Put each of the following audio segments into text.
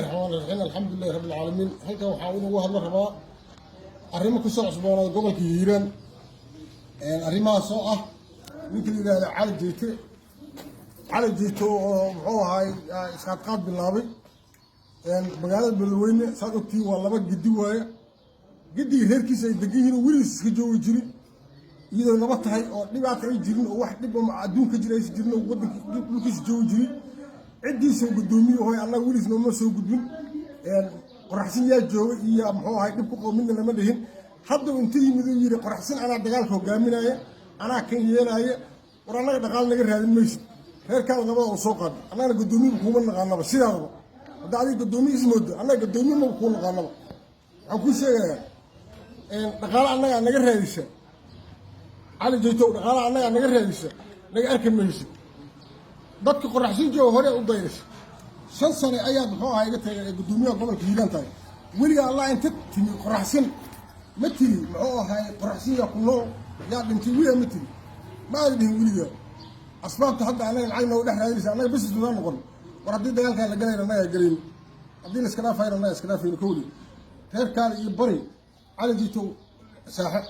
Raxmaan raxiim, alxamdulilahi rabbi alcaalamiin. Halkan waxaa inugu hadla rabaa arrimo kusoo cusboonaaday gobolka Hiiraan. Arrimahaas oo ah ninka la yidhaahdo Cali Jeyte, Cali Jeyte oo muxuu ahaay isqaadqaad bilaabay magaalada Beledweyne. Saad ogtihiin, waa laba gidi waaye. Gidigii reerkiisa ay degan yihiin oo weligiis iska joogi jirin, iyadoo naba tahay oo dhibaata ay jirin oo wax dhib oo adduunka jira aysan jirin oo waddanka dhulkiisa joogi jirin. Ciddiisa guddoomiye hoy, annaga weliis nooma soo gudbin. Qoraxsin yaa jooga iyo muxuu ahay dhib ku qabo midna lama dhihin. Hadda inta yimid uu yidhi Qoraxsin anaa dagaalka hogaaminaya, anaa kan yeelaya. War, annaga dhaqaal naga raadin maysid. Reerkaada nabada oo soo qaada. Annagana guddoomiye kuuma naqaanaba sidaadaba. Hadda adiga guddoomiye ismoodo, annaga guddoomiye maba kuu naqaanaba. Waxaan kuu sheegayaa, dhaqaale annagaa naga raadisa, Cali Jeytow, dhaqaale annagaa naga raadisa, naga arki maysid. Dadka Qoraxsin jooga hore u dayraysa. 5 sane ayaad muxuu ahaa iga tagay guddoomiyaha gobolka Hiiraan tahay. Weliga Allah inta timi Qoraxsin ma tiri muxuu ahay Qoraxsin yaa ku nool, yaa dhintay? Weligaa ma tiri, ma aada dhihin weligaa. Asbaabta hadda annaga lacag nooga dhex raadinaysa, annaga business maa noqon. War, haddii dagaalkaan la galayna annagaa gelayn, haddii la iska dhaafayna annaga iska dhaafayno. Kowli reerkaada iyo bari, Cali Jeytow, saaxe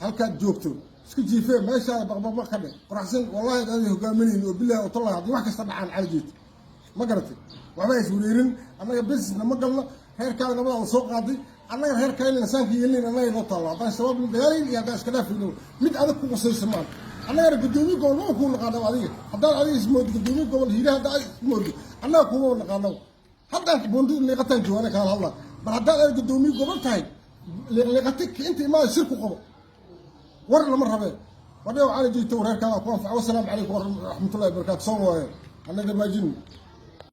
halkaad joogto iska jiifee, meeshaada baqbaqbaq ka dheh. Qoraxsin wallahi aad hogaaminayn oo bilahi oo tallahi haddii wax kasta dhacaan. Cali Jeyto, ma garatay? Waxba is wareerin. Annaga businessna ma galno. Reerkaada nabadaada soo qaaday. Annaga reerkaayna insaanka yeelinayn, annaga noo taalla haddaan Shabaab la dagaalayn iyo haddaan iska dhaafayno. Mid adag ku qusaysa maan. Annagana guddoomiye gobol maba kuu naqaanaba. Adiga haddaad adiga ismoodo guddoomiye gobol Hiira, haddaad ismoodo, annaga kuuma naqaanaba. Haddaan buundida Liiqataan jooga kaala hadlaa. Bal haddaad adiga guddoomiye gobol tahay, Liiqata inta imaada shir ku qabo. War lama rabee. Wadhiyow Cali Jeyto, reerkaada ku anfaca. Wasalaamu calaykum waraxmatullahi wabarakatu. Soon waaye, annaga maajin.